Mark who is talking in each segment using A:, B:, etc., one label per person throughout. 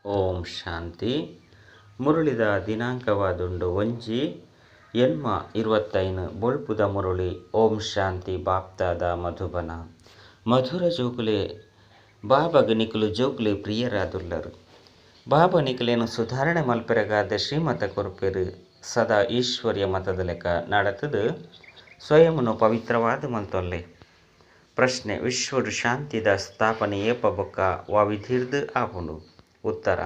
A: ಓಂ ಶಾಂತಿ. ಮುರುಳಿದ ದಿನಾಂಕವಾದುಂಡು 1/8/25 ಬೊಳ್ಪುದ ಮುರುಳಿ. ಓಂ ಶಾಂತಿ. ಬಾಪ್ತಾದ ಮಧುಬನ. ಮಧುರ ಜೋಕುಲೆ ಬಾಬಾಗ ನಿಕುಲು ಜೋಕುಲೆ ಪ್ರಿಯರಾದುಲ್ಲರು. ಬಾಬಾ ನಿಕುಲೇನು ಸುಧಾರಣೆ ಮಲ್ಪೆರಗಾದ ಶ್ರೀಮತ ಕೊರ್ಪೆರು. ಸದಾ ಈಶ್ವರ್ಯ ಮತದ ಲೆಕ್ಕ ನಡತದು ಸ್ವಯಂನು ಪವಿತ್ರವಾದ ಮಲ್ತೊಲ್ಲೆ. ಪ್ರಶ್ನೆ: ವಿಶ್ವಡು ಶಾಂತಿದ ಸ್ಥಾಪನೆ ಏಪ ಬೊಕ್ಕ ವಾವಿಧಿರ್ದು ಆಪುಂಡು? ಉತ್ತರ: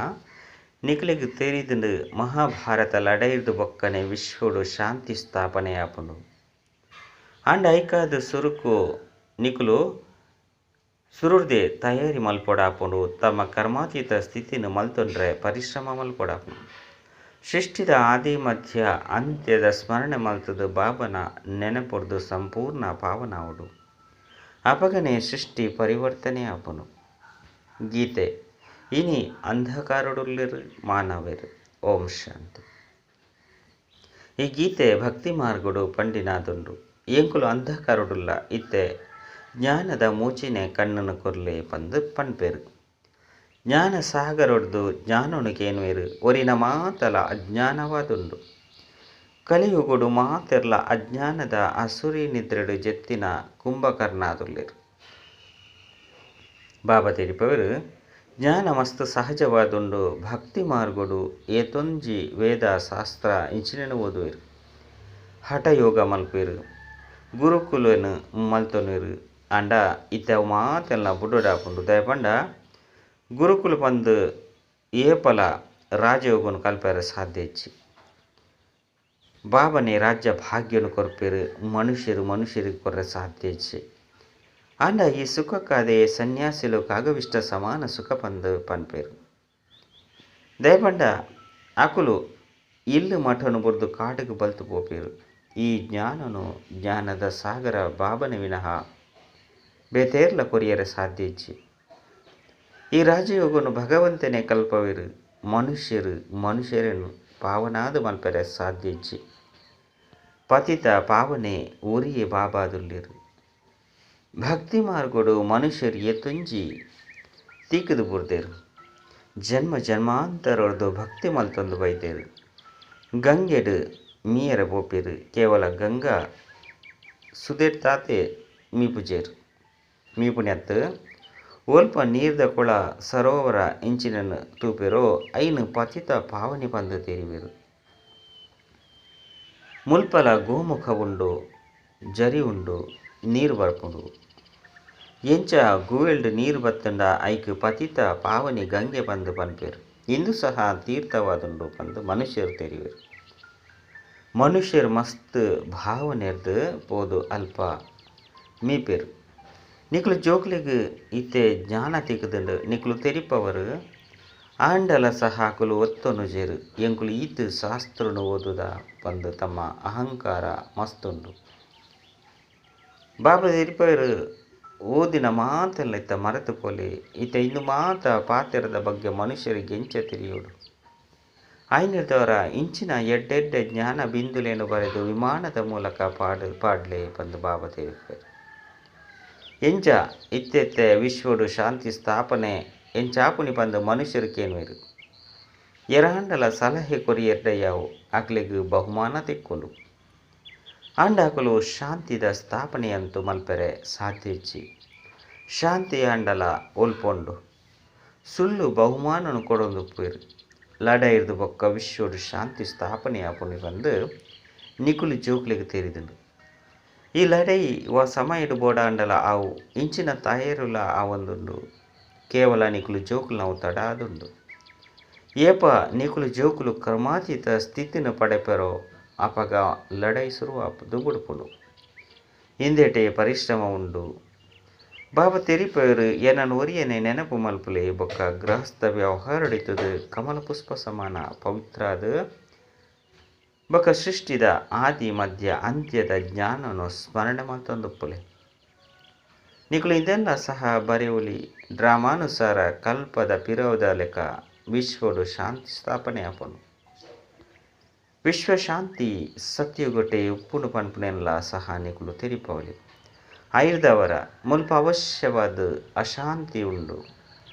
A: ನಿಕುಲೆಗ್ ತೆರಿದುಂಡು ಮಹಾಭಾರತ ಲಡೈರ್ದು ಬೊಕ್ಕನೆ ವಿಶ್ವಡು ಶಾಂತಿ ಸ್ಥಾಪನೆ ಆಪುಂಡು. ಆಂಡ ಐಕಾದ ಸುರುಕು ನಿಕುಲು ಸುರುರ್ದೆ ತಯಾರಿ ಮಲ್ಪೊಡಾಪುಂಡು. ತಮ್ಮ ಕರ್ಮಾತೀತ ಸ್ಥಿತಿನ ಮಲ್ತೊಂಡ್ರೆ ಪರಿಶ್ರಮ ಮಲ್ಪೊಡಾಪುಂಡು. ಸೃಷ್ಟಿದ ಆದಿ ಮಧ್ಯ ಅಂತ್ಯದ ಸ್ಮರಣೆ ಮಲ್ತದು ಬಾಬನ ನೆನಪುರ್ದು ಸಂಪೂರ್ಣ ಪಾವನಾವುಡು. ಅಪಗನೆ ಸೃಷ್ಟಿ ಪರಿವರ್ತನೆ ಆಪುಂಡು. ಗೀತೆ ಇನಿ ಅಂಧಕಾರಡುಲ್ಲೆರು ಮಾನವೆರು. ಓಂ ಶಾಂತಿ. ಈ ಗೀತೆ ಭಕ್ತಿ ಮಾರ್ಗಡು ಪಂಡಿನಾದುಂಡು. ಎಂಕುಲು ಅಂಧಕಾರಡುಲ್ಲ ಇತ್ತೆ ಜ್ಞಾನದ ಮೂಚಿನೆ ಕಣ್ಣನು ಕೊರ್ಲೆ ಪಂದು ಪನ್ಪೆರು. ಜ್ಞಾನ ಸಾಗರೊಡ್ದು ಜ್ಞಾನನು ಕೇನ್ವೇರು. ಒರಿನ ಮಾತಲ ಅಜ್ಞಾನವಾದುಂಡು. ಕಲಿಯುಗುಡು ಮಾತೆರ್ಲ ಅಜ್ಞಾನದ ಅಸುರಿ ನಿದ್ರೆಡು ಜೆತ್ತಿನ ಕುಂಭಕರ್ಣಾದುಲ್ಲೆರು. ಬಾಬಾ ತೆರಿಪವರು ಜ್ಞಾನ ಮಸ್ತ್ ಸಹಜವಾದುಂಡು. ಭಕ್ತಿ ಮಾರ್ಗಡು ಏತೊಂಜಿ ವೇದ ಶಾಸ್ತ್ರ ಇಂಚಿನೆನು ಓದುವೆರು. ಹಠಯೋಗ ಮಲ್ಪೆರು, ಗುರುಕುಲನು ಮಲ್ತೊನುವೆರು. ಆಂಡ ಇತ್ತೆ ಅವು ಮಾತೆಲ್ಲ ಬುಡೋಡಾಪುಂಡು. ದಯಪಂಡ ಗುರುಕುಲು ಪಂದು ಏಪಲ ರಾಜಯೋಗನು ಕಲ್ಪೆರ ಸಾಧ್ಯ ಇಚ್ಚಿ. ಬಾಬನೇ ರಾಜ್ಯ ಭಾಗ್ಯನು ಕೊರ್ಪೆರು. ಮನುಷ್ಯರು ಮನುಷ್ಯರಿಗೆ ಕೊರ್ರೆ ಸಾಧ್ಯ ಇಚ್ಚಿ. ಆಂಡ ಈ ಸುಖಕ್ಕಾದೆ ಸನ್ಯಾಸಿಲು ಕಾಗವಿಷ್ಟ ಸಮಾನ ಸುಖ ಪಂದು ಪನ್ಪೆರು. ದಯಪಂಡ ಅಕುಲು ಇಲ್ಲು ಮಠನು ಬುರ್ದು ಕಾಡುಗು ಬಲ್ತು ಪೋಪೆರು. ಈ ಜ್ಞಾನನು ಜ್ಞಾನದ ಸಾಗರ ಬಾಬನ ವಿನಃ ಬೇತೇರ್ಲ ಕೊರಿಯರೆ ಸಾಧ್ಯ ಇಚ್ಚಿ. ಈ ರಾಜಯೋಗನು ಭಗವಂತನೇ ಕಲ್ಪವಿರು. ಮನುಷ್ಯರು ಮನುಷ್ಯರನ್ನು ಪಾವನಾದ ಮಲ್ಪೆರೆ ಸಾಧ್ಯ ಇಚ್ಚಿ. ಪತಿತ ಪಾವನೆ ಊರಿಯೇ ಬಾಬಾದುಲ್ಲಿರು. ಭಕ್ತಿ ಮಾರ್ಗಡು ಮನುಷ್ಯರು ಎತ್ತುಂಜಿ ತೀಕದು ಬುರ್ದೇರು. ಜನ್ಮ ಜನ್ಮಾಂತರೊಡ್ದು ಭಕ್ತಿ ಮಲ್ತೊಂದು ಬೈದೇರು. ಗಂಗೆಡು ಮೀಯರ ಪೋಪೆರು. ಕೇವಲ ಗಂಗಾ ಸುದೇರ್ತಾತೆ ಮೀಪುಜೇರು. ಮೀಪುನೆತ್ತು ಒಲ್ಪ ನೀರ್ದ ಕೊಳ ಸರೋವರ ಇಂಚಿನನ್ನು ತೂಪೆರೋ ಐನು ಪತಿತ ಪಾವನಿ ಪಂದು ತೆರಿವೆರು. ಮುಲ್ಪಲ ಗೋಮುಖ ಉಂಡು, ಜರಿ ಉಂಡು, ನೀರು ಬರ್ಪುಂಡು. ಎಂಚ ಗುವೆಲ್ಡ್ ನೀರು ಬತ್ತಂಡ ಐಕ್ ಪತಿತ ಪಾವನಿ ಗಂಗೆ ಪಂದು ಪನ್ಪೆರು. ಇಂದು ಸಹ ತೀರ್ಥವಾದುಂಡು ಪಂದು ಮನುಷ್ಯರು ತೆರಿವೆರು. ಮನುಷ್ಯರು ಮಸ್ತ್ ಭಾವನೆರ್ದು ಪೋದು ಅಲ್ಪ ಮೀಪೆರು. ನಿಕುಲು ಜೋಕ್ಲೆಗ್ ಇತ್ತೆ ಜ್ಞಾನ ತಿಕ್ಕುದುಂಡು. ನಿಕುಲು ತೆರಿಪವರು. ಆಂಡಲ ಸಹ ಅಕುಲು ಒತ್ತೊನುಜೆರು. ಎಂಕುಲು ಈತ್ ಶಾಸ್ತ್ರನು ಓದುದ ಪಂದು ತಮ್ಮ ಅಹಂಕಾರ ಮಸ್ತುಂಡು. ಬಾಬಾ ತೆರಿಪವರು ಓದಿನ ಮಾತೆಲ್ಲ ಇತ್ತ ಮರೆತು ಪೋಲಿ. ಇತ್ತ ಇಂದು ಮಾತ ಪಾತೆರದ ಬಗ್ಗೆ ಮನುಷ್ಯರಿಗೆ ಎಂಚ ತಿಳಿಯೋಡು. ಆಯ್ನಿರ್ದವರ ಇಂಚಿನ ಎಡ್ಡೆಡ್ಡೆ ಜ್ಞಾನ ಬಿಂದುಲೇನು ಬರೆದು ವಿಮಾನದ ಮೂಲಕ ಪಾಡ್ಲೆ ಪಂದು ಬಾಬಾ ತೆರಿಪವರು. ಎಂಚ ಇತ್ತೆತ್ತೆ ವಿಶ್ವಡು ಶಾಂತಿ ಸ್ಥಾಪನೆ ಎಂಚಾಪುನಿ ಪಂದು ಮನುಷ್ಯರು ಕೇನ್ವೇರು. ಎರಾಂಡಲ ಸಲಹೆ ಕೊರಿಯೆರ್ಡಯ್ಯಾವು ಅಕ್ಲೆಗ್ ಬಹುಮಾನ ತಿಕ್ಕೊಂಡು. ಆಂಡಾಕುಲು ಶಾಂತಿದ ಸ್ಥಾಪನೆಯಂತೂ ಮಲ್ಪೆರೆ ಸಾಧ್ಯ ಇಚ್ಚಿ. ಶಾಂತಿ ಆಂಡಲ ಒಲ್ಪೊಂಡು ಸುಳ್ಳು ಬಹುಮಾನನು ಕೊಡೊಂದುಪ್ಪೇರು. ಲಡೈರ್ದು ಬೊಕ್ಕ ವಿಶ್ವಡು ಶಾಂತಿ ಸ್ಥಾಪನೆ ಆಪುನಿ ಪಂದು ನಿಕುಲು ಜೋಕ್ಲೆಗ್ ತೆರಿದುಂಡು. ಈ ಲಡೈ ವ ಸಮಯಡು ಬೋಡಾಂಡಲ ಆವು ಇಂಚಿನ ತಾಯರುಲ ಆವೊಂದುಂಡು. ಕೇವಲ ನಿಕುಲು ಜೋಕುಲು ತಡ ಆದುಂಡು. ಏಪ ನಿಕುಲು ಜೋಕುಲು ಕರ್ಮಾತೀತ ಸ್ಥಿತಿನ ಪಡೆಪೆರೋ ಅಪಗ ಲಡೈ ಶುರುವಾಪುದು ಬುಡ್ಪುಂಡು. ಹಿಂದೆಟೆ ಪರಿಶ್ರಮ ಉಂಡು. ಬಾಬಾ ತೆರಿಪೆರು ಏನನ್ನು ಒರಿಯನೆ ನೆನಪು ಮಲ್ಪುಲೆ ಬೊಕ್ಕ ಗೃಹಸ್ಥ ವ್ಯವಹಾರಡಿತದು ಕಮಲ ಪುಷ್ಪ ಸಮಾನ ಪವಿತ್ರಾದ ಬೊಕ್ಕ ಸೃಷ್ಟಿದ ಆದಿ ಮಧ್ಯ ಅಂತ್ಯದ ಜ್ಞಾನನು ಸ್ಮರಣೆ ಮಲ್ತೊಂದುಪ್ಪುಲೆ. ನಿಕುಲು ಇದೆಲ್ಲ ಸಹ ಬರೆಯುಲಿ. ಡ್ರಾಮಾನುಸಾರ ಕಲ್ಪದ ಪಿರೋದ ಲೆಕ್ಕ ವಿಶ್ವಡು ಶಾಂತಿ ಸ್ಥಾಪನೆ ಆಪುಂಡು. ವಿಶ್ವಶಾಂತಿ ಸತ್ಯುಗೊಟ್ಟೆ ಉಪ್ಪುಂಡು ಪನ್ಪುನೆಲ್ಲ ಸಹ ನಿಕುಲು ತೆರಿಪವಲಿ. ಐರ್ದವರ ಮುಲ್ಪ ಅವಶ್ಯವಾದ ಅಶಾಂತಿ ಉಂಡು.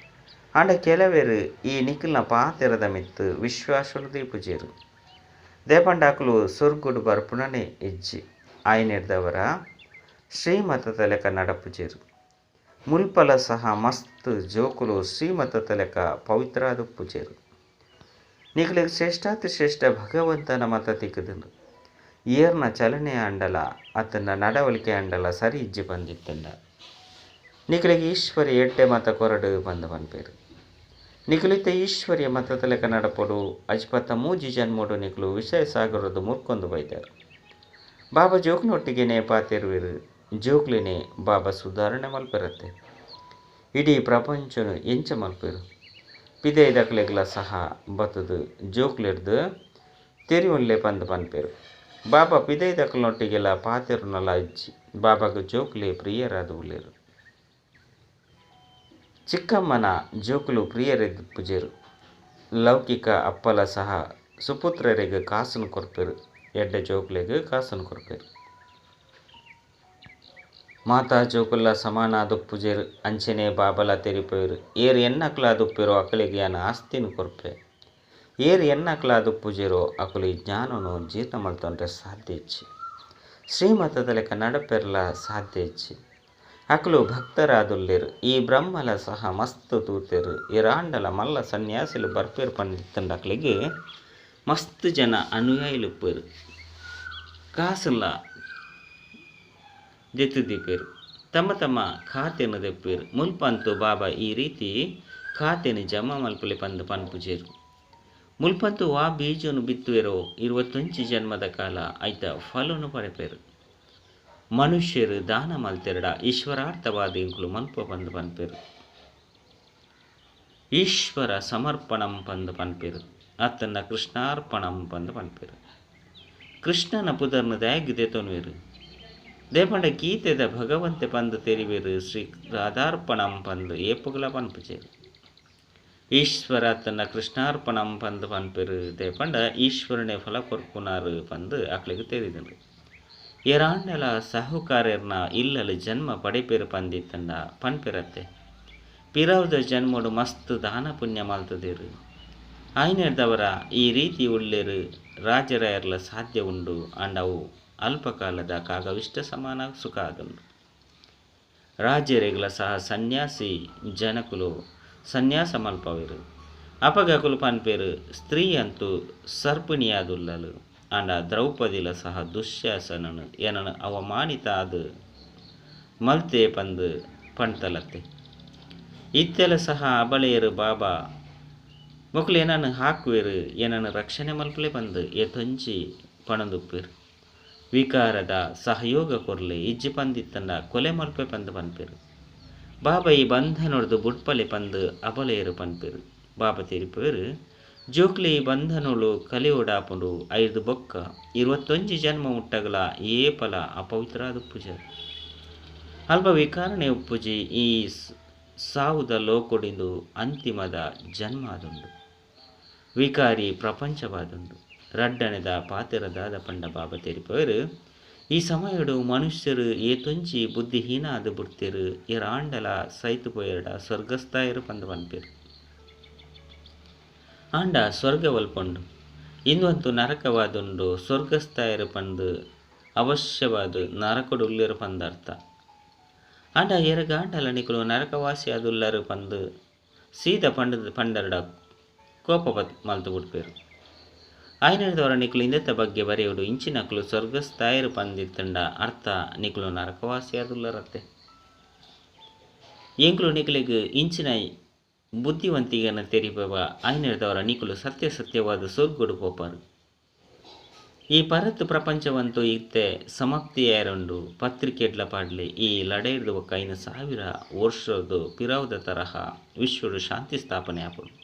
A: ಆಂಡ ಕೆಲವೆರು ಈ ನಿಕಲ್ನ ಪಾತೆರದ ಮಿತ್ತ್ ವಿಶ್ವಾಸೊನು ದೀಪುಜೆರ್. ದಾಯೆಪಂಡ ಅಕುಲು ಸೊರ್ಗೊಡು ಬರ್ಪುನನೇ ಇಜ್ಜಿ. ಆಯಿನೆಡ್ದಾವರ ಶ್ರೀಮತದ ಲೆಕ್ಕ ನಡಪುಜೆರ್. ಮುಲ್ಪಲ ಸಹ ಮಸ್ತ್ ಜೋಕುಲು ಶ್ರೀಮತದ ಲೆಕ್ಕ ಪವಿತ್ರಾದುಪ್ಪುಜೆರ್. ನಿಕಲೆಗ್ ಶ್ರೇಷ್ಠಾತಿ ಶ್ರೇಷ್ಠ ಭಗವಂತನ ಮತ ತಿಕ್ಕುದುಂಡು. ಏರ್ನ ಚಲನೆ ಆಂಡಲ ಅತ್ತಂಡ ನಡವಳಿಕೆ ಆಂಡಲ ಸರಿ ಇಜ್ಜಿ ಪಂದಿತ್ತಂಡ ನಿಕಲೆಗ್ ಈಶ್ವರ ಎಡ್ಡೆ ಮತ ಕೊರಡು ಪಂದ್ ಪನ್ಪೆರ್. ನಿಕಲಿತ ಈಶ್ವರ್ಯ ಮತದ ಲೆಕ್ಕ ನಡಪೊಡು. ಅಜ್ಪತ್ತ ಮೂಜಿ ಜನ್ಮೊಡು ನಿಕಲು ವಿಷಯ ಸಾಗರದು ಮುರ್ಕೊಂದು ಬೈದಾರ್. ಬಾಬಾ ಜೋಕ್ನೊಟ್ಟಿಗೆನೆ ಪಾತೆರುವೆರು. ಜೋಕ್ಲೆನೆ ಬಾಬಾ ಸುಧಾರಣೆ ಮಲ್ಪೆರತ್ತೆ. ಇಡೀ ಪ್ರಪಂಚನು ಎಂಚ ಮಲ್ಪೆರು. ಪಿದೈದಕ್ಲೆಗ್ಲ ಸಹ ಬತ್ತುದು ಜೋಕ್ಲೆಡ್ದ್ ತೆರಿಯೊನ್ಲೆ ಪಂದ್ ಪನ್ಪೆರು. ಬಾಬಾ ಪಿದೈದಕ್ಲೆನೊಟ್ಟಿಗೆಲ ಪಾತೆರುನಲ ಇಜ್ಜಿ. ಬಾಬಾಗ್ ಜೋಕ್ಲೆ ಪ್ರಿಯರಾದ್ ಉಲ್ಲೆರ್. ಚಿಕ್ಕಮ್ಮನ ಜೋಕುಲು ಪ್ರಿಯೆರೆಪ್ಪುಜೆರ್. ಲೌಕಿಕ ಅಪ್ಪಲ ಸಹ ಸುಪುತ್ರರೆಗ್ ಕಾಸುನು ಕೊರ್ಪೆರ್. ಎಡ್ಡೆ ಜೋಕ್ಲೆಗ್ ಕಾಸುನು ಕೊರ್ಪೆರ್. ಮಾತಾ ಜೋಕುಲ್ಲ ಸಮಾನಾದುಪ್ಪುಜೆರ್. ಅಂಚೆನೆ ಬಾಬಾಲ ತೆರಿಪೆರ್. ಏರ್ ಎನ್ನಕುಲಾದುಪ್ಪೆರೋ ಅಕಲೆಗ್ ಯಾನ್ ಆಸ್ತಿನ್ ಕೊರ್ಪೆ. ಏರ್ ಎನ್ನಕುಲಾದುಪ್ಪುಜೆರೋ ಅಕುಲು ಈ ಜ್ಞಾನೊನು ಜೀರ್ಣ ಮಲ್ತೊನ್ರೆ ಸಾಧ್ಯ ಇಜ್ಜಿ. ಶ್ರೀಮತದ ಲೆಕ್ಕ ನಡಪೆರ್ಲ ಸಾಧ್ಯ ಇಜ್ಜಿ. ಅಕುಲು ಭಕ್ತರಾದುಲ್ಲೆರ್. ಈ ಬ್ರಹ್ಮಲ ಸಹ ಮಸ್ತ್ ತೂತೆರ್. ಏರಾಂಡಲ ಮಲ್ಲ ಸನ್ಯಾಸಿಲು ಬರ್ಪೆರ್ ಪಂದಿತ್ತಂಡ ಅಕ್ಲೆಗ್ ಮಸ್ತ್ ಜನ ಅನುಯಾಯಿಲುಪ್ಪೆರ್. ಕಾಸುಲ ದೆತ್ತು ದೀಪೆರ್. ತಮ್ಮ ತಮ್ಮ ಖಾತೆನು ದೆಪ್ಪೆರ್. ಮುಲ್ಪಂತು ಬಾಬಾ ಈ ರೀತಿ ಖಾತೆನು ಜಮಾ ಮಲ್ಪುಲೆ ಪಂದ್ ಪನ್ಪುಜೆರ್. ಮುಲ್ಪಂತು ವಾ ಬೀಜನು ಬಿತ್ತುವೆರೋ 21 ಜನ್ಮದ ಕಾಲ ಐತ ಫಲನು ಪಡೆಪೆರ್. ಮನುಷ್ಯರು ದಾನ ಮಲ್ತೆರಡ ಈಶ್ವರಾರ್ಥವಾದ ಇಂಕುಲು ಮಲ್ಪ ಪಂದ್ ಪನ್ಪೆರ್. ಈಶ್ವರ ಸಮರ್ಪಣಂ ಪಂದ್ ಪನ್ಪೆರ್. ಅತ್ತಂಡ ಕೃಷ್ಣಾರ್ಪಣಂ ಪಂದ್ ಪನ್ಪೆರ್. ಕೃಷ್ಣನ ಪುದರ್ನ ದಾಯೆಗ್ ದೆತೊನುವೆರ್. ದಾಯೆಪಂಡ ಗೀತೆದ ಭಗವಂತೆ ಪಂದ್ ತೆರಿವೆರ್. ಶ್ರೀ ರಾಧಾರ್ಪಣಂ ಪಂದ್ ಏಪುಗಲ ಪನ್ಪುಜೆರ್. ಈಶ್ವರ ಅತ್ತಂಡ ಕೃಷ್ಣಾರ್ಪಣಂ ಪಂದ್ ಪನ್ಪೆರ್. ದಾಯೆಪಂಡ ಈಶ್ವರನೇ ಫಲ ಕೊರ್ಪುನಾರ್ ಪಂದ್ ಅಕ್ಲೆಗ್ ತೆರಿದುಂಡು. ಏರಾಂಡಲ ಸಾಹುಕಾರೆರ್ನ ಇಲ್ಲಲ್ ಜನ್ಮ ಪಡೆಪೆರ್ ಪಂದಿತ್ತಂಡ ಪನ್ಪೆರತ್ತೆ. ಪಿರವುದ ಜನ್ಮೊಡು ಮಸ್ತ್ ದಾನ ಪುಣ್ಯ ಮಲ್ತುದೆರ್. ಆಯಿನೆಡ್ದಾವರ ಈ ರೀತಿ ಉಲ್ಲೆರ್. ರಾಜರಾಯರ್ಲ ಸಾಧ್ಯ ಉಂಡು. ಆಂಡ ಅವು ಅಲ್ಪಕಾಲದ ಕಾಗವಿಷ್ಟ ಸಮಾನ ಸುಖ ಆದುಂಡು. ರಾಜರೆಗ್ಲ ಸಹ ಸನ್ಯಾಸಿ ಜನಕುಲು ಸನ್ಯಾಸ ಮಲ್ಪವೆರು. ಅಪಗಕುಲು ಪನ್ಪೆರ್ ಸ್ತ್ರೀ ಅಂತೂ ಸರ್ಪಿಣಿಯಾದುಲ್ಲಲು. ಆಂಡ ದ್ರೌಪದಿಲ ಸಹ ದುಶ್ಯಾಸನನು ಏನನು ಅವಮಾನಿತ ಆದ್ ಮಲ್ತೆ ಪಂದ್ ಪಣ್ತಲತ್ತೆ. ಇತ್ತೆಲ ಸಹ ಅಬಳೆಯರು ಬಾಬಾ ಮೊಕುಲು ಏನನ್ನು ಹಾಕುವೆರು, ಏನನ್ನು ರಕ್ಷಣೆ ಮಲ್ಪಲೆ ಪಂದ್ ಏತೊಂಜಿ ಪಣೊಂದುಪ್ಪೆರ್. ವಿಕಾರದ ಸಹಯೋಗ ಕೊರ್ಲೆ ಇಜ್ಜಿ ಪಂದಿತ್ತಂಡ ಕೊಲೆ ಮಲ್ಪೆ ಪಂದ್ ಪನ್ಪೆರ್. ಬಾಬಾ ಈ ಬಂಧನೊಡ್ದು ಬುಡ್ಪಲೆ ಪಂದ್ ಅಬಲೆಯರು ಪನ್ಪೆರ್. ಬಾಬಾ ತೆರಿಪೆರ್ ಜೋಕ್ಲೆ ಈ ಬಂಧನೊಳು ಕಲಿಯೊಡಾಪುಂಡು. ಐದು ಬೊಕ್ಕ 21 ಜನ್ಮ ಮುಟ್ಟಗಲ ಏಪಲ ಅಪವಿತ್ರಾದುಪ್ಪುಜೆರ್. ಅಲ್ಪ ವಿಕಾರಣೆ ಉಪ್ಪುಜಿ. ಈ ಸಾವುದ ಲೋಕೊಡಿಂದು ಅಂತಿಮದ ಜನ್ಮ ಆದುಂಡು. ವಿಕಾರಿ ಪ್ರಪಂಚವಾದುಂಡು. ರಡ್ಡನೆದ ಪಾತೆರದಾದ ಪಂಡ ಬಾಬಾ ತೆರಿಪೆರ್ ಈ ಸಮಯಡು ಮನುಷ್ಯರು ಏತೊಂಜಿ ಬುದ್ಧಿಹೀನ ಆದ್ ಬುಡ್ತೆರ್. ಏರಾಂಡಲ ಸೈತು ಪೋಯೆರ್ಡ ಸ್ವರ್ಗಸ್ಥಾಯರು ಪಂದ್ ಪನ್ಪೆರ್. ಆಂಡ ಸ್ವರ್ಗ ಒಲ್ಪುಂಡು. ಇಂದು ನರಕವಾದುಂಡು. ಸ್ವರ್ಗಸ್ಥಾಯರು ಪಂದ್ ಅವಶ್ಯವಾದ ನರಕಡು ಉಲ್ಲೆರ್ ಪಂದ್ ಅರ್ಥ. ಆಂಡ ಏರೆಗಾಂಡಲ ನಿಕುಲು ನರಕವಾಸಿ ಆದುಲ್ಲರು ಪಂದ್ ಸೀದಾ ಪಂಡದ್ ಪಂಡರ್ಡ ಕೋಪ ಮಲ್ತು ಬುಡ್ಪೆರ್. ಆಯಿನೆಡ್ದಾವರ ನಿಕುಲು ಇಂದೆತ ಬಗ್ಗೆ ಬರೆಯೊಡು. ಇಂಚಿನಕುಲು ಸ್ವರ್ಗಸ್ಥಾಯರು ಪಂದಿತ್ತಂಡ ಅರ್ಥ ನಿಕುಲು ನರಕವಾಸಿ ಆದುಲ್ಲರತ್ತೆ. ಎಂಕುಲು ನಿಕಲೆಗ್ ಇಂಚಿನ ಬುದ್ಧಿವಂತಿಗೆನ ತೆರಿಪೆವ. ಆಯಿನೆಡ್ದಾವರ ನಿಕುಲು ಸತ್ಯ ಸತ್ಯವಾದ ಸ್ವರ್ಗೊಡು ಪೋಪಾರು. ಈ ಪರತ್ ಪ್ರಪಂಚವಂತೂ ಇತ್ತೆ ಸಮಾಪ್ತಿಯಾರುಂಡು. ಪತ್ರಿಕೆಡ್ಲ ಪಾಡ್ಲೆ ಈ ಲಡೈಡ್ದು ಬೊಕ್ಕ 5000 ವರ್ಷದ ಪಿರವುದ ತರಹ ವಿಶ್ವಡು ಶಾಂತಿ ಸ್ಥಾಪನೆ ಆಪುಂಡು.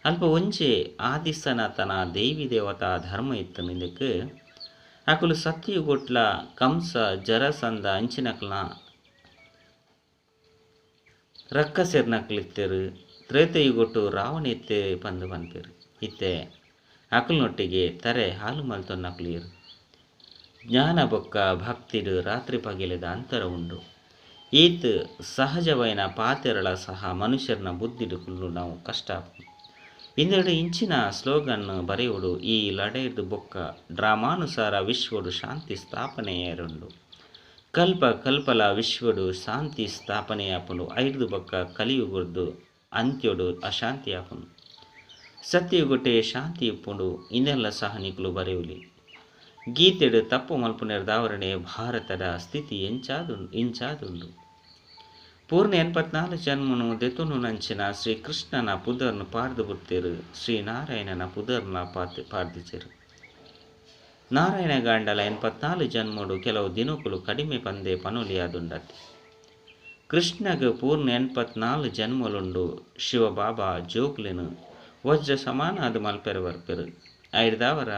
A: ಅಲ್ಪ ಒಂಜೆ ಆದಿಸನಾತನ ದೇವಿ ದೇವತಾ ಧರ್ಮ ಇತ್ತು. ಇಂದಕ್ಕೆ ಅಕುಲು ಸತ್ಯಯುಗೊಟ್ಲ ಕಂಸ ಜರಸಂದ ಅಂಚಿನಕ್ಲನ ರಕ್ಕಸೆರ್ನಕ್ಲಿತ್ತೆರು. ತ್ರೇತಯುಗೊಟ್ಟು ರಾವಣ ಇತ್ತೆ ಪಂದ್ ಪನ್ಪೆರ್. ಇತ್ತೆ ಅಕಲ್ನೊಟ್ಟಿಗೆ ತರೆ ಹಾಲು ಮಲ್ತೊನ್ನಕ್ಲಿಯೆರ್. ಜ್ಞಾನ ಬೊಕ್ಕ ಭಕ್ತಿಡು ರಾತ್ರಿ ಪಗೆಲೆದ ಅಂತರ ಉಂಡು. ಈತ್ ಸಹಜವೈನ ಪಾತೆರಳ ಸಹ ಮನುಷ್ಯರ್ನ ಬುದ್ಧಿಡು ಕುಲ್ಲು ನಾವು ಕಷ್ಟ. ಇಂದೆರಡು ಇಂಚಿನ ಸ್ಲೋಗನ್ ಬರೆಯುವುದು ಈ ಲಡೈರ್ದು ಬೊಕ್ಕ ಡ್ರಾಮಾನುಸಾರ ವಿಶ್ವಡು ಶಾಂತಿ ಸ್ಥಾಪನೆಯರುಂಡು. ಕಲ್ಪ ಕಲ್ಪಲ ವಿಶ್ವಡು ಶಾಂತಿ ಸ್ಥಾಪನೆಯಾಪುಂಡು. ಐರ್ದು ಬೊಕ್ಕ ಕಲಿಯುಗುರ್ದು ಅಂತ್ಯೊಡು ಅಶಾಂತಿ ಆಪುಂಡು. ಸತ್ಯಯುಗಟೆ ಶಾಂತಿ ಇಪ್ಪುಂಡು. ಇಂದೆಲ್ಲ ಸಹ ನಿಕುಲು ಬರೆಯುಲಿ. ಗೀತೆಡು ತಪ್ಪು ಮಲ್ಪುನೆರ್ದಾವರಣೆ ಭಾರತದ ಸ್ಥಿತಿ ಇಂಚಾದುಂಡು. ಪೂರ್ಣ 84 ಜನ್ಮನು ದೆತೊನು ನಂಚಿನ ಶ್ರೀಕೃಷ್ಣನ ಪುದರ್ನು ಪಾರ್ದು ಬುಡ್ತೆರು. ಶ್ರೀನಾರಾಯಣನ ಪುದರ್ನ ಪಾರ್ದಿಚೆರು. ನಾರಾಯಣ ಗಾಂಡಲ 84 ಜನ್ಮಡು ಕೆಲವು ದಿನಕುಲು ಕಡಿಮೆ ಪಂದೆ ಪನುಲಿಯಾದುಂಡತಿ. ಕೃಷ್ಣಗ ಪೂರ್ಣ 84 ಜನ್ಮಲುಂಡು. ಶಿವಬಾಬಾ ಜೋಕ್ಲೆನು ವಜ್ರ ಸಮಾನಾದ ಮಲ್ಪೆರೆ ಬರ್ಪೆರು. ಐರ್ದಾವರ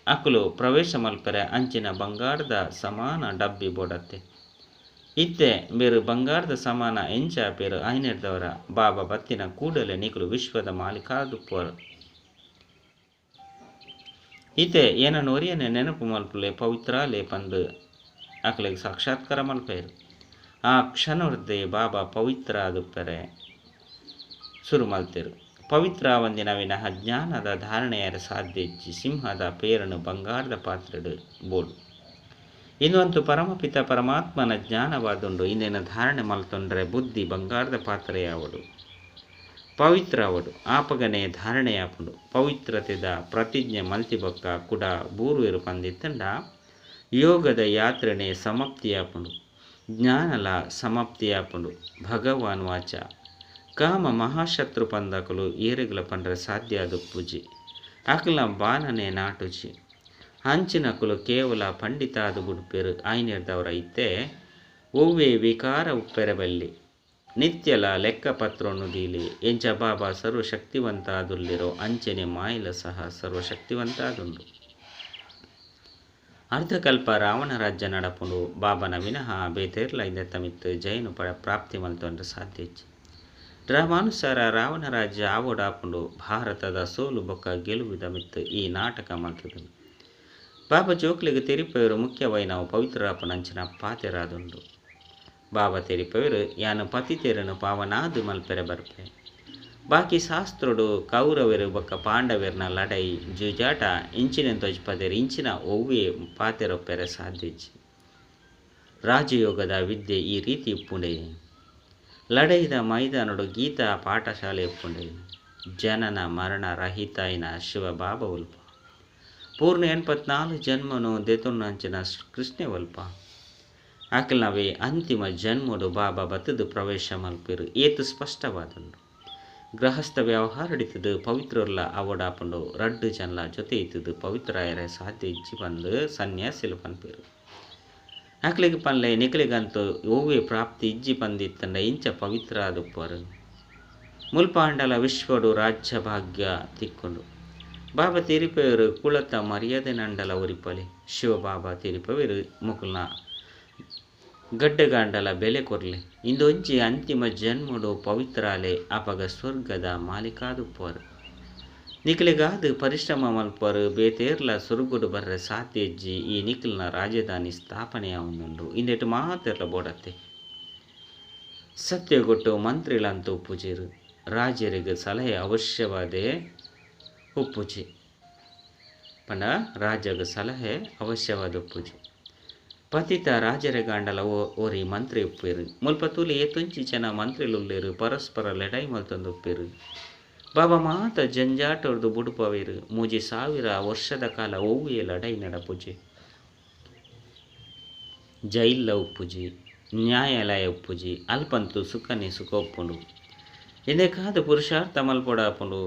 A: ಅಕುಲು ಪ್ರವೇಶ ಮಲ್ಪೆರೆ ಅಂಚಿನ ಬಂಗಾರದ ಸಮಾನ ಡಬ್ಬಿ ಬೋಡತ್ತೆ. ಇತ್ತೆ ಬೇರು ಬಂಗಾರದ ಸಮಾನ ಎಂಚಾಪೇರು ಐನೆರ್ದವರ ಬಾಬಾ ಬತ್ತಿನ ಕೂಡಲೇ ನಿಕುಲು ವಿಶ್ವದ ಮಾಲೀಕಾದುಪ್ಪರು. ಇತ್ತೆ ಏನನ್ನು ಒರಿಯನೆ ನೆನಪು ಮಲ್ಪುಲೆ ಪವಿತ್ರಾಲೆ ಪಂದು ಅಕಲೆಗೆ ಸಾಕ್ಷಾತ್ಕಾರ ಮಲ್ಪೇರು. ಆ ಕ್ಷಣವರ್ಧೆ ಬಾಬಾ ಪವಿತ್ರ ಆದುಪ್ಪರೆ ಶುರು ಮಲ್ತೇರು. ಪವಿತ್ರ ಒಂದಿನ ವಿನಃ ಜ್ಞಾನದ ಧಾರಣೆಯರ ಸಾಧ್ಯ ಇಚ್ಚಿ ಸಿಂಹದ ಪೇರನ್ನು ಬಂಗಾರದ ಪಾತ್ರೆಡು ಬೋಡು. ಇನ್ನೊಂದು ಪರಮಪಿತ ಪರಮಾತ್ಮನ ಜ್ಞಾನವಾದುಂಡು. ಇಂದಿನ ಧಾರಣೆ ಮಲ್ತೊಂಡ್ರೆ ಬುದ್ಧಿ ಬಂಗಾರದ ಪಾತ್ರೆಯಾವಡು, ಪವಿತ್ರ ಅವಡು, ಆಪಗನೆ ಧಾರಣೆಯಾಪುಂಡು. ಪವಿತ್ರತೆದ ಪ್ರತಿಜ್ಞೆ ಮಲ್ತಿಬೊಕ್ಕ ಕುಡ ಬೂರ್ವೆರು ಪಂದಿತ್ತಂಡ ಯೋಗದ ಯಾತ್ರೆನೆ ಸಮಾಪ್ತಿಯಾಪುಂಡು, ಜ್ಞಾನಲ ಸಮಾಪ್ತಿಯಾಪುಂಡು. ಭಗವಾನ್ ವಾಚ ಕಾಮ ಮಹಾಶತ್ರು ಪಂದಕಲು ಏರೆಗ್ಲ ಪಂಡ್ರೆ ಸಾಧ್ಯ ಅದು ಪೂಜೆ ಅಕಲ ಬಾನನೆ ನಾಟುಜಿ. ಅಂಚಿನಕುಲು ಕೇವಲ ಪಂಡಿತಾದ ಬುಡ್ಪೆರು ಆಯ್ನೆರ್ದವರ ಇತ್ತೆ ಒವ್ವೆ ವಿಕಾರ ಉಪ್ಪೆರಬಲ್ಲಿ ನಿತ್ಯಲ ಲೆಕ್ಕಪತ್ರವನ್ನು ದೀಲಿ. ಎಂಚ ಬಾಬಾ ಸರ್ವಶಕ್ತಿವಂತಾದುಲ್ಲಿರೋ ಅಂಚನೆ ಮಾಯಿಲ ಸಹ ಸರ್ವಶಕ್ತಿವಂತಾದುಂಡು. ಅರ್ಧಕಲ್ಪ ರಾವಣ ರಾಜ್ಯ ನಡಪುಂಡು. ಬಾಬನ ವಿನಃ ಬೇತೇರ್ಲ ಇಂದೆತ್ತಮಿತ್ತು ಜೈನು ಪ್ರಾಪ್ತಿ ಮಲ್ತೊಂಡ್ರೆ ಸಾಧ್ಯ ಇಜ್ಜಿ. ಡ್ರಾಮಾನುಸಾರ ರಾವಣ ರಾಜ್ಯ ಆವೋಡಾಪುಂಡು. ಭಾರತದ ಸೋಲು ಬೊಕ್ಕ ಗೆಲುವಿದ ಮಿತ್ತು ಈ ನಾಟಕ ಮಲ್ತದು. ಬಾಬಾ ಜೋಕ್ಲಿಗೆ ತೆರಿಪೆಯರು ಮುಖ್ಯವೈ ನಾವು ಪವಿತ್ರರಾಪನಂಚಿನ ಪಾತೆರಾದುಂಡು. ಬಾಬಾ ತೆರಿಪೆಯರು ಯಾನು ಪತಿತೆರನು ಪಾವನಾದು ಮಲ್ಪೆರೆ ಬರ್ಪೆ. ಬಾಕಿ ಶಾಸ್ತ್ರೋಡು ಕೌರವೆರು ಬೊಕ್ಕ ಪಾಂಡವೆರ್ನ ಲಡೈ ಜುಜಾಟ ಇಂಚಿನ ತೊಜ್ಪದೆರು ಇಂಚಿನ ಒವ್ವೇ ಪಾತೆರೊಪ್ಪೆರೆ ಸಾಧ್ಯ ಇಜ್ಜಿ. ರಾಜಯೋಗದ ವಿದ್ಯೆ ಈ ರೀತಿ ಇಪ್ಪುಂಡೆ. ಲಡೈದ ಮೈದಾನಡು ಗೀತಾ ಪಾಠಶಾಲೆ ಇಪ್ಪುಂಡೆ. ಜನನ ಮರಣ ರಹಿತಾಯಿನ ಶಿವಬಾಬಾ ಉಲ್ಪ ಪೂರ್ಣ 84 ಜನ್ಮನು ದೆತೊನ್ನಂಚಿನ ಕೃಷ್ಣೆ ಒಲ್ಪ ಅಕಲ್ನವೇ ಅಂತಿಮ ಜನ್ಮಡು ಬಾಬಾ ಬತ್ತದು ಪ್ರವೇಶ ಮಲ್ಪಿರು ಏತು ಸ್ಪಷ್ಟವಾದುಂಡು. ಗೃಹಸ್ಥ ವ್ಯವಹಾರ ಹಿಡಿತದು ಪವಿತ್ರರ್ಲ ಅವಡಾಪುಂಡು. ರಡ್ಡು ಜನಲ ಜೊತೆ ಇತ್ತದು ಪವಿತ್ರಾಯರೆ ಸಾಧ್ಯ ಇಚ್ಚಿ ಬಂದು ಸನ್ಯಾಸಿಲು ಪನ್ಪಿರು. ಅಕ್ಲಿಗೆ ಪನ್ಲೆ ನಿಕಲಿಗಂತೂ ಒವ್ವೆ ಪ್ರಾಪ್ತಿ ಇಜ್ಜಿ ಪಂದಿತ್ತಂಡ ಇಂಚ ಪವಿತ್ರ ಆದುಪ್ಪರು. ಮುಲ್ಪಾಂಡಲ ವಿಶ್ವಡು ರಾಜ್ಯ ಭಾಗ್ಯ ತಿಕ್ಕೊಂಡು. ಬಾಬಾ ತೆರಿಪೆಯರು ಕುಳತ ಮರ್ಯಾದೆ ನಂಡಲ ಒರಿಪಲೆ. ಶಿವಬಾಬಾ ತೆರಿಪೆಯರು ಮುಕುಲ್ನ ಗಡ್ಡೆಗಾಂಡಲ ಬೆಲೆ ಕೊರ್ಲೆ. ಇಂದೊಂಜಿ ಅಂತಿಮ ಜನ್ಮಡು ಪವಿತ್ರಾಲೆ ಅಪಗ ಸ್ವರ್ಗದ ಮಾಲೀಕಾದುಪ್ಪರು. ನಿಕಲಿಗಾದು ಪರಿಶ್ರಮ ಮಲ್ಪರು ಬೇತೇರ್ಲ ಸುರುಗುಡು ಬರ್ರೆ ಸಾಧ್ಯ ಇಜ್ಜಿ. ಈ ನಿಖಲ್ನ ರಾಜಧಾನಿ ಸ್ಥಾಪನೆಯಾವುಂಡು. ಇಂದೆಟು ಮಾತೆರ್ಲ ಬೋಡತ್ತೆ. ಸತ್ಯಗೊಟ್ಟು ಮಂತ್ರಿಲಂತೂ ಉಪ್ಪುಜೇರು. ರಾಜರಿಗೆ ಸಲಹೆ ಅವಶ್ಯವಾದೇ ಉಪ್ಪುಜಿ. ಪಂಡ ರಾಜಗ ಸಲಹೆ ಅವಶ್ಯವಾದ ಉಪ್ಪುಜಿ. ಪತಿತ ರಾಜರೆಗಾಂಡಲ ಓರಿ ಮಂತ್ರಿ ಉಪ್ಪೇರು. ಮುಲ್ಪ ತೂಲಿ ಏತೊಂಚಿ ಜನ ಮಂತ್ರಿಲುಲ್ಲೇರು ಪರಸ್ಪರ ಲಡೈ ಮಲ್ತೊಂದು ಉಪ್ಪೇರು. ಬಾಬಾ ಮಾತ ಜಂಜಾಟೊರ್ದು ಬುಡುಪವೇರು. 3000 ವರ್ಷದ ಕಾಲ ಒವ್ವೇ ಲಡೈ ನಡಪುಜಿ. ಜೈಲ್ಲ ಉಪ್ಪುಜಿ, ನ್ಯಾಯಾಲಯ ಉಪ್ಪುಜಿ. ಅಲ್ಪಂತು ಸುಖನೆ ಸುಖ ಉಪ್ಪುಂಡು. ಇಂದೆಕಾದ ಪುರುಷಾರ್ಥ ಮಲ್ಪೊಡಾಪುಂಡು.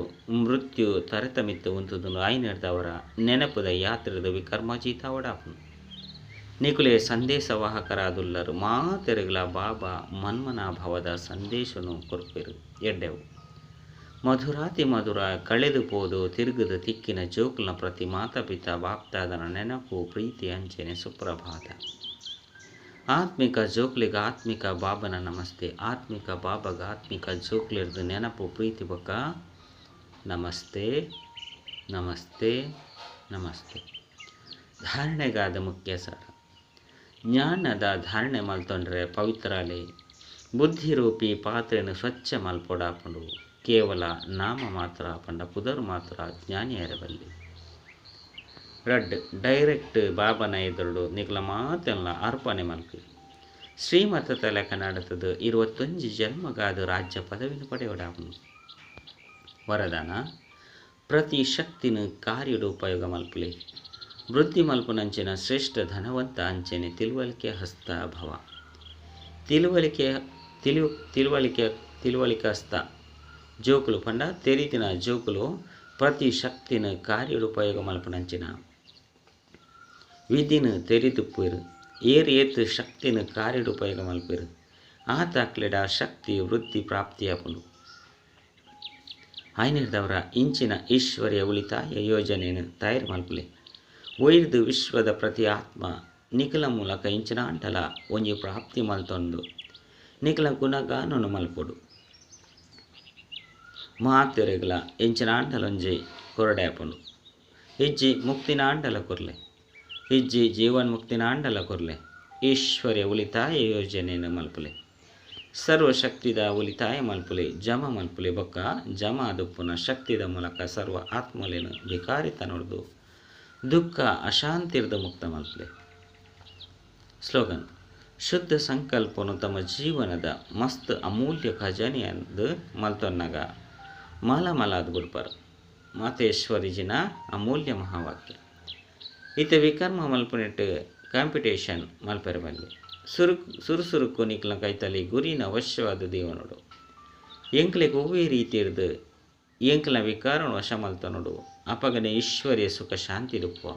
A: ಮೃತ್ಯು ತರೆತಮಿತ್ತು ಉಂತುದುಂಡು. ಆಯ್ನೆರ್ದವರ ನೆನಪುದ ಯಾತ್ರೆದ ವಿಕರ್ಮಜೀತಾವಡಾಪುಂಡು. ನಿಕುಲೆ ಸಂದೇಶವಾಹಕರಾದುಲ್ಲರು. ಮಾತೆರೆಗ್ಲ ಬಾಬಾ ಮನ್ಮನಾಭವದ ಸಂದೇಶನು ಕೊರ್ಪೆರು. ಎಡ್ಡೆವು ಮಧುರಾತಿ ಮಧುರ ಕಳೆದು ಪೋದು ತಿರುಗದ ತಿಕ್ಕಿನ ಜೋಕುಲ್ನ ಪ್ರತಿ ಮಾತಾಪಿತಾ ಬಾಪ್ತಾದನ ನೆನಪು ಪ್ರೀತಿ ಅಂಚೆನೆ ಸುಪ್ರಭಾತ. ಆತ್ಮಿಕ ಜೋಕ್ಲಿಗ ಆತ್ಮಿಕ ಬಾಬನ ನಮಸ್ತೆ. ಆತ್ಮಿಕ ಬಾಬಗ ಆತ್ಮಿಕ ಜೋಕ್ಲಿರ್ದು ನೆನಪು ಪ್ರೀತಿ ಬೊಕ್ಕ ನಮಸ್ತೆ ನಮಸ್ತೆ ನಮಸ್ತೆ. ಧಾರಣೆಗಾದ ಮುಖ್ಯ ಸಾರ. ಜ್ಞಾನದ ಧಾರಣೆ ಮಲ್ತೊಂಡ್ರೆ ಪವಿತ್ರಾಲೆ. ಬುದ್ಧಿರೂಪಿ ಪಾತ್ರೆನ್ ಸ್ವಚ್ಛ ಮಲ್ಪೊಡಾಪುಂಡು. ಕೇವಲ ನಾಮ ಮಾತ್ರ ಪಂಡ ಪುದರ್ ಮಾತ್ರ ಜ್ಞಾನಿಯರ ಬಲ್ಲಿ. ರಡ್ಡ್ ಡೈರೆಕ್ಟ್ ಬಾಬಾನ ಎದುರುಡು ನಿಕಲ ಮಾತೆನ್ಲ ಅರ್ಪಣೆ ಮಲ್ಪಿ. ಶ್ರೀಮತದ ಲೆಕ್ಕ ನಡತದ 21 ಜನ್ಮಗಾದ ರಾಜ್ಯ ಪದವಿನ ಪಡೆಯೊಡಾಪುಂಡು. ವರದಾನ ಪ್ರತಿ ಶಕ್ತಿನ ಕಾರ್ಯಡು ಉಪಯೋಗ ಮಲ್ಪುಲೆ. ವೃದ್ಧಿ ಮಲ್ಪುನಂಚಿನ ಶ್ರೇಷ್ಠ ಧನವಂತ ಅಂಚನೆ ತಿಳುವಳಿಕೆ ಹಸ್ತ ಭವ. ತಿಳುವಳಿಕೆ ತಿಳು ತಿಳುವಳಿಕೆ ತಿಳುವಳಿಕೆ ಹಸ್ತ ಜೋಕುಲು ಪಂಡ ತೆರಿದಿನ ಜೋಕುಲು ಪ್ರತಿ ಶಕ್ತಿನ ಕಾರ್ಯಡು ಉಪಯೋಗ ಮಲ್ಪುನಂಚಿನ ವಿಧಿನ ತೆರಿದುಪ್ಪುವೆರು. ಏರ್ ಏತ್ ಶಕ್ತಿನ ಕಾರ್ಯಡು ಉಪಯೋಗ ಮಲ್ಪೆರು ಆತಾಕ್ಲೆಡ ಶಕ್ತಿ ವೃದ್ಧಿ ಪ್ರಾಪ್ತಿಯಾಪುಂಡು. ಆಯ್ನಿರ್ದವರ ಇಂಚಿನ ಈಶ್ವರ್ಯ ಉಳಿತಾಯ ಯೋಜನೆಯನ್ನು ತಯಾರು ಮಲ್ಪುಲೆ. ಒಯ್ದು ವಿಶ್ವದ ಪ್ರತಿ ಆತ್ಮ ನಿಖಲ ಮೂಲಕ ಇಂಚಿನ ಅಂಟಲ ಒಂಜಿ ಪ್ರಾಪ್ತಿ ಮಲ್ತೊಂದು ನಿಖಲ ಗುಣಗಾನನು ಮಲ್ಪೊಡು. ಮಾತೆರೆಗ್ಲ ಇಂಚಿನ ಅಂಟಲೊಂಜಿ ಕೊರಡೆ ಆಪುಂಡು. ಇಜ್ಜಿ ಮುಕ್ತಿನ ಅಂಡಲ ಕೊರ್ಲೆ, ಇಜ್ಜಿ ಜೀವನ್ ಮುಕ್ತಿನ ಅಂಡಲ ಕೊರ್ಲೆ. ಈಶ್ವರ್ಯ ಉಳಿತಾಯ ಯೋಜನೆಯನ್ನು ಮಲ್ಪುಲೆ. ಸರ್ವಶಕ್ತಿದ ಉಳಿತಾಯ ಮಲ್ಪುಲೆ, ಜಮ ಮಲ್ಪುಲೆ. ಬೊಕ್ಕ ಜಮ ದುಪ್ಪುನ ಶಕ್ತಿದ ಮೂಲಕ ಸರ್ವ ಆತ್ಮಲೇನು ವಿಕಾರಿತ ನೋಡ್ದು ದುಃಖ ಅಶಾಂತಿರ್ದ ಮುಕ್ತ ಮಲ್ಪುಲೆ. ಸ್ಲೋಗನ್: ಶುದ್ಧ ಸಂಕಲ್ಪನು ತಮ್ಮ ಜೀವನದ ಮಸ್ತ್ ಅಮೂಲ್ಯ ಖಜಾನೆಯಂದು ಮಲ್ತೊನ್ನಗ ಮಾಲ ಮಲಾದ್ ಬುಡ್ಪರ್. ಮಾತೇಶ್ವರಿಜಿನ ಅಮೂಲ್ಯ ಮಹಾವಾಕ್ಯ. ಇತ್ತೆ ವಿಕರ್ಮ ಮಲ್ಪುನೆಟ್ ಕಾಂಪಿಟೇಷನ್ ಮಲ್ಪೆರೆ ಬಲ್ಲಿ. ಸುರು ಸುರುಕು ನಿಕ್ಲ ಕೈತಲಿ ಗುರಿನ ಅವಶ್ಯವಾದ ದೇವನೋಡು. ಎಂಕ್ಲೆಗ್ ಒವ್ವೇ ರೀತಿರ್ದು ಎಂಕ್ಲ ವಿಕಾರನು ವಶ ಮಲ್ತನೋಡು. ಅಪಗನೆ ಈಶ್ವರ್ಯ ಸುಖ ಶಾಂತಿ ದುಪ್ಪುವ.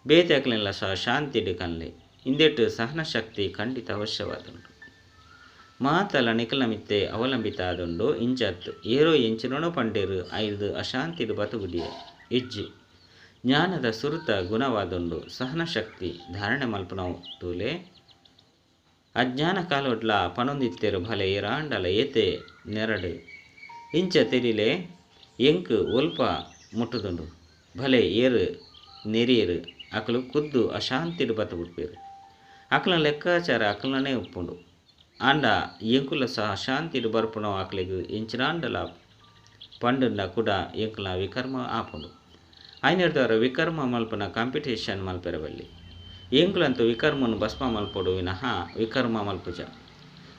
A: ಬೇತೆ ಅಕ್ಲೆನ್ಲ ಸಹ ಶಾಂತಿಡ್ ಕನ್ಲೆ. ಇಂದೆಟ್ ಸಹನ ಶಕ್ತಿ ಖಂಡಿತ ಅವಶ್ಯವಾದುಂಡು. ಮಾತಲ ನಿಕಲ ಮಿತ್ತೆ ಅವಲಂಬಿತ ಆದುಂಡು. ಇಂಚತ್ ಏರೋ ಎಂಚಿನೋ ಪಂಡೇರು ಐದು ಅಶಾಂತಿಡು ಬತುಗುಡಿಯ ಇಜ್ಜಿ. ಜ್ಞಾನದ ಸುರುತ ಗುಣವಾದುಂಡು ಸಹನ ಶಕ್ತಿ ಧಾರಣೆ ಮಲ್ಪುನವು ತೂಲೆ. ಅಜ್ಞಾನ ಕಾಲೊಡ್ಲ ಪನೊಂದಿತ್ತೆರು ಭಲೆ ಏರಾಂಡಲ ಏತೆ ನೆರಡು ಇಂಚ ತೆರಿಲೆ ಎಂಕ್ ಒಲ್ಪ ಮುಟ್ಟುದುಂಡು. ಭಲೆ ಏರು ನೆರಿಯರು ಅಕಲು ಖುದ್ದು ಅಶಾಂತಿಡು ಬತ್ತುಬಿಡ್ಪೇರು. ಅಕಲ ಲೆಕ್ಕಾಚಾರ ಅಕಲನೇ ಉಪ್ಪುಂಡು. ಆಂಡ ಎಂಕುಲ ಸಹ ಅಶಾಂತಿಡು ಬರ್ಪುನವು ಅಕ್ಲೆಗ್ ಎಂಚಿನಾಂಡಲ ಪಂಡುಂಡ ಕೂಡ ಎಂಕುಲ ವಿಕರ್ಮ ಆಪುಂಡು. ಐನೆರ್ದವರ ವಿಕರ್ಮ ಮಲ್ಪುನ ಕಾಂಪಿಟೇಷನ್ ಮಲ್ಪೆರೆ ಬಲ್ಲಿ. ಎಂಕುಲಂತೂ ವಿಕರ್ಮನು ಭಸ್ಮ ಮಲ್ಪೊಡು ವಿನಃ ವಿಕರ್ಮ ಮಲ್ಪುಜ.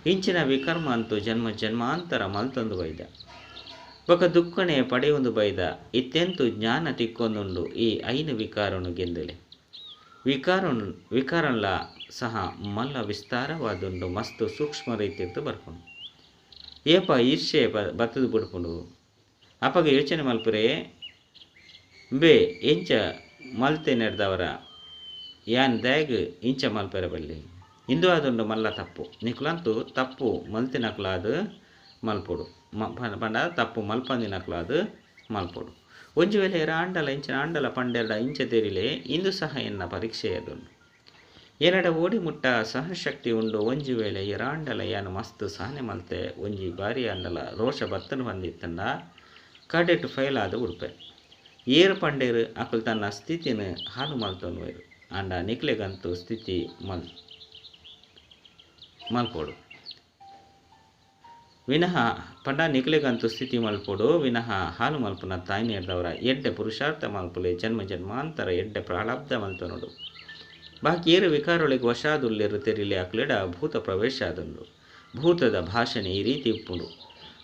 A: ಇಂಚಿನ ವಿಕರ್ಮ ಅಂತೂ ಜನ್ಮ ಜನ್ಮಾಂತರ ಮಲ್ತೊಂದು ಬೈದ ಬೊಕ ದುಃಖನೆ ಪಡೆಯೊಂದು ಬೈದ. ಇತ್ತೆಂತು ಜ್ಞಾನ ತಿಕ್ಕೊಂದುಂಡು. ಈ ಐನು ವಿಕಾರನು ಗೆಂದಲೆ. ವಿಕಾರನ್ಲ ಸಹ ಮಲ್ಲ ವಿಸ್ತಾರವಾದುಂಡು, ಮಸ್ತ್ ಸೂಕ್ಷ್ಮ ರೀತಿರ್ದು ಬರ್ಪುಂಡು. ಏಪ ಈರ್ಷೆ ಬತ್ತದು ಬಿಡ್ಪುಂಡು. ಅಪಗ ಯೋಚನೆ ಮಲ್ಪುರೆ ಬೇ ಎಂಚ ಮಲ್ತೆ ನೆಡ್ದವರ ಯಾನ್ ದಾಗ್ ಇಂಚ ಮಲ್ಪೆರೆ ಬಲ್ಲಿ. ಇಂದು ಆದುಂಡು ಮಲ್ಲ ತಪ್ಪು. ನಿಕುಲಂತೂ ತಪ್ಪು ಮಲ್ತಿನಕುಲಾದ್ ಮಲ್ಪೊಡು, ಪಂಡ ತಪ್ಪು ಮಲ್ಪಂದಿನಕುಲಾದ್ ಮಲ್ಪೊಡು. ಒಂಜಿ ವೇಳೆ ಆಂಡಲ ಇಂಚಿನ ಆಂಡಲ ಪಂಡೆರಡ ಇಂಚ ತೆರಿಲೆ ಇಂದು ಸಹ ಎನ್ನ ಪರೀಕ್ಷೆ ಅದುಂಡು. ಏನಡ ಓಡಿ ಮುಟ್ಟ ಸಹನಶಕ್ತಿ ಉಂಡು. ಒಂಜಿ ವೇಳೆ ಎರಾಂಡಲ ಯಾನು ಮಸ್ತ್ ಸಹನೆ ಮಲ್ತೆ ಒಂಜಿ ಬಾರಿ ಆಂಡಲ ರೋಷ ಬತ್ತನು ಬಂದಿತ್ತಂಡ ಕಡೆಟ್ ಫೈಲ್ ಆದ ಉಡುಪೆ. ಏರು ಪಂಡೇರು ಅಕುಲು ತನ್ನ ಸ್ಥಿತಿನ ಹಾಳು ಮಲ್ತೊನ್ವೇರು. ಆಂಡ ನಿಕ್ಲೆಗಂತೂ ಸ್ಥಿತಿ ಮಲ್ಪೊಡು ವಿನಃ ಪಂಡ ನಿಕ್ಲೆಗಂತೂ ಸ್ಥಿತಿ ಮಲ್ಪೊಡು ವಿನಃ ಹಾಲು ಮಲ್ಪುನ ತಾಯಿನೇರ್ದವರ ಎಡ್ಡೆ ಪುರುಷಾರ್ಥ ಮಲ್ಪುಲೆ. ಜನ್ಮ ಜನ್ಮಾಂತರ ಎಡ್ಡೆ ಪ್ರಾರಬ್ಧ ಮಲ್ತೊನೊಡು. ಬಾಕಿ ಏರು ವಿಕಾರೊಳಿಗೆ ವಶಾದುಲ್ಲೆರು ತೆರಿಲೆ ಅಕ್ಲೆಡ ಭೂತ ಪ್ರವೇಶ ಆದುಂಡು. ಭೂತದ ಭಾಷಣೆ ಈ ರೀತಿ ಉಪ್ಪುಂಡು.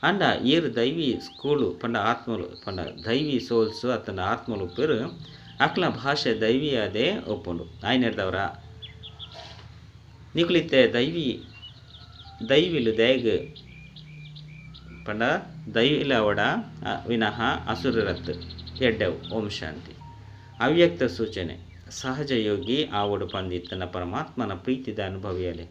A: ಅಂಡ ಏರು ದೈವಿ ಸ್ಕೂಲು ಪಂಡ ಆತ್ಮಲು ಪಂಡ ದೈವಿ ಸೋಲ್ಸು ಅತ್ತಂಡ ಆತ್ಮಲು ಉಪ್ಪೇರು ಅಕ್ಲ ಭಾಷೆ ದೈವಿಯಾದೇ ಒಪ್ಪುಂಡು. ಆಯ್ನೆರ್ದವರ ನಿಕುಲಿತ್ತೆ ದೈವಿಲು ದಯಗ್ ಪಂಡ ದೈವಿಲವಡ ವಿನಃ ಅಸುರರತ್ ಎಡ್ಡೆವು. ಓಂ ಶಾಂತಿ. ಅವ್ಯಕ್ತ ಸೂಚನೆ: ಸಹಜ ಯೋಗಿ ಆವಡು ಪಂದಿತ್ತನ ಪರಮಾತ್ಮನ ಪ್ರೀತಿದ ಅನುಭವಿಯಲೆ.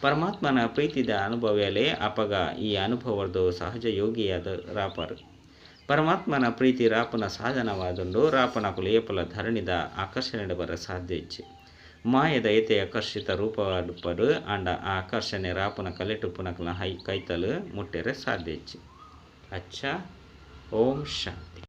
A: ಪರಮಾತ್ಮನ ಪ್ರೀತಿದ ಅನುಭವಿಯಲೆ. ಅಪಗ ಈ ಅನುಭವದ ಸಹಜ ಯೋಗಿಯಾದ ರಾಪರು. ಪರಮಾತ್ಮನ ಪ್ರೀತಿ ರಾಪನ ಸಾಧನವಾದುಂಡು. ರಾಪನ ಏಪಲ ಧರಣಿದ ಆಕರ್ಷಣೆ ಬರ ಸಾಧ್ಯ ಇಚ್ಛೆ. ಮಾಯದ ಏತೆ ಆಕರ್ಷಿತ ರೂಪವಾಡುಪರು. ಆಂಡ ಆ ಆಕರ್ಷಣೆ ರಾಪನ ಕಲೆಟುಪ್ಪುನಕಲ ಹೈ ಕೈತಲು ಮುಟ್ಟೆರೆ ಸಾಧ್ಯ ಇಚ್ಛೆ. ಅಚ್ಚಾ, ಓಂ ಶಾಂತಿ.